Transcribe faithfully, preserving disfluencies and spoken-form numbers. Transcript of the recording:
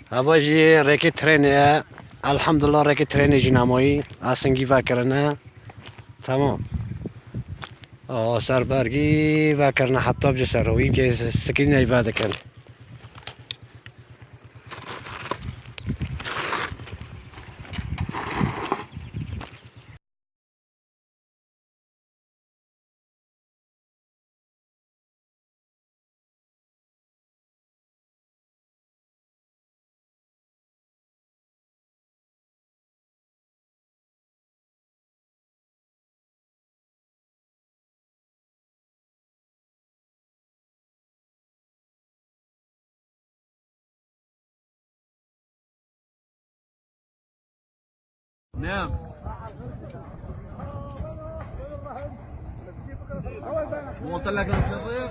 Hava jî rêkê trênê ye. Elhamdulillah, rêkê trênê jî nemayî. Asingî vekirine. Tamam. O serbergî vekirine heta bi ser wî gê sikî neyve dikin. نعم. مو قلت لك نعم شرير.